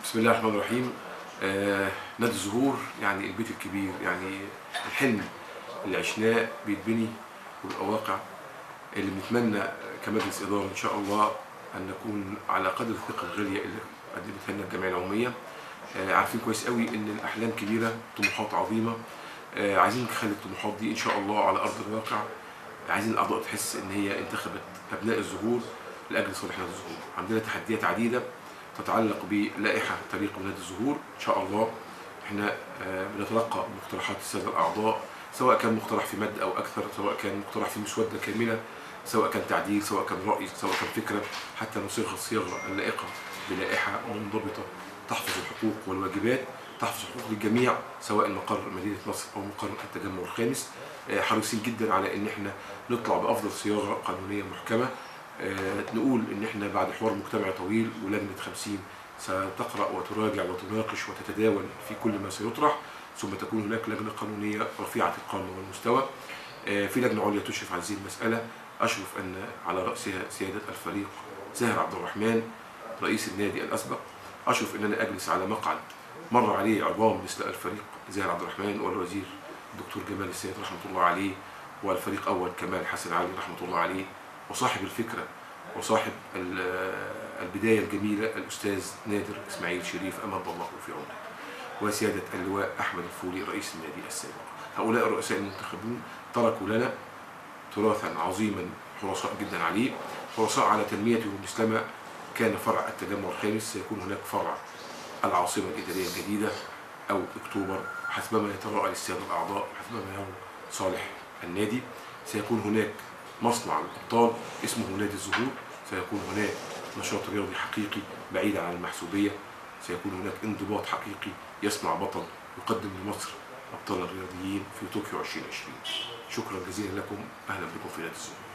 بسم الله الرحمن الرحيم. نادي الزهور يعني البيت الكبير، يعني الحلم اللي عشناه بيتبني ويبقى واقع، اللي بنتمنى كمجلس إدارة إن شاء الله أن نكون على قدر الثقة الغالية اللي قدمتها لنا الجمعية العمومية. عارفين كويس قوي إن الأحلام كبيرة، طموحات عظيمة، عايزين نخلي الطموحات دي إن شاء الله على أرض الواقع. عايزين الأعضاء تحس إن هي انتخبت أبناء الزهور لأجل صالح نادي الزهور. عندنا تحديات عديدة تتعلق بلائحة طريق نادي الزهور. إن شاء الله احنا بنتلقى مقترحات السادة الأعضاء، سواء كان مقترح في مادة أو أكثر، سواء كان مقترح في مسودة كاملة، سواء كان تعديل، سواء كان رأي، سواء كان فكرة، حتى نصيغ الصياغة اللائقة بلائحة منضبطة تحفظ الحقوق والواجبات، تحفظ حقوق للجميع، سواء مقر مدينة نصر أو مقر التجمع الخامس. حريصين جدا على إن احنا نطلع بأفضل صياغة قانونية محكمة. نقول إن احنا بعد حوار مجتمعي طويل ولجنة 50 ستقرأ وتراجع وتناقش وتتداول في كل ما سيطرح، ثم تكون هناك لجنة قانونية رفيعة القامة والمستوى. في لجنة عليا تشرف على هذه المسألة، أشرف أن على رأسها سيادة الفريق زاهر عبد الرحمن رئيس النادي الأسبق. أشرف أن أنا أجلس على مقعد مر عليه عظام مثل الفريق زاهر عبد الرحمن والوزير الدكتور جمال السيد رحمة الله عليه، والفريق أول كمال حسن علي رحمة الله عليه، وصاحب الفكرة وصاحب البداية الجميلة الأستاذ نادر إسماعيل شريف أمد الله في عمره، وسيادة اللواء أحمد الفولي رئيس النادي السابق. هؤلاء الرؤساء المنتخبون تركوا لنا تراثا عظيما حرصاء جدا عليه، حرصاء على تنميته مثلما كان فرع التجمع الخامس. سيكون هناك فرع العاصمة الإدارية الجديدة أو أكتوبر حسبما يتراءى للسادة الأعضاء، حسبما يروا صالح النادي. سيكون هناك مصنع للأبطال اسمه نادي الزهور. سيكون هناك نشاط رياضي حقيقي بعيد عن المحسوبية. سيكون هناك انضباط حقيقي يصنع بطل يقدم لمصر أبطال الرياضيين في طوكيو 2020. شكرا جزيلا لكم، أهلا بكم في نادي الزهور.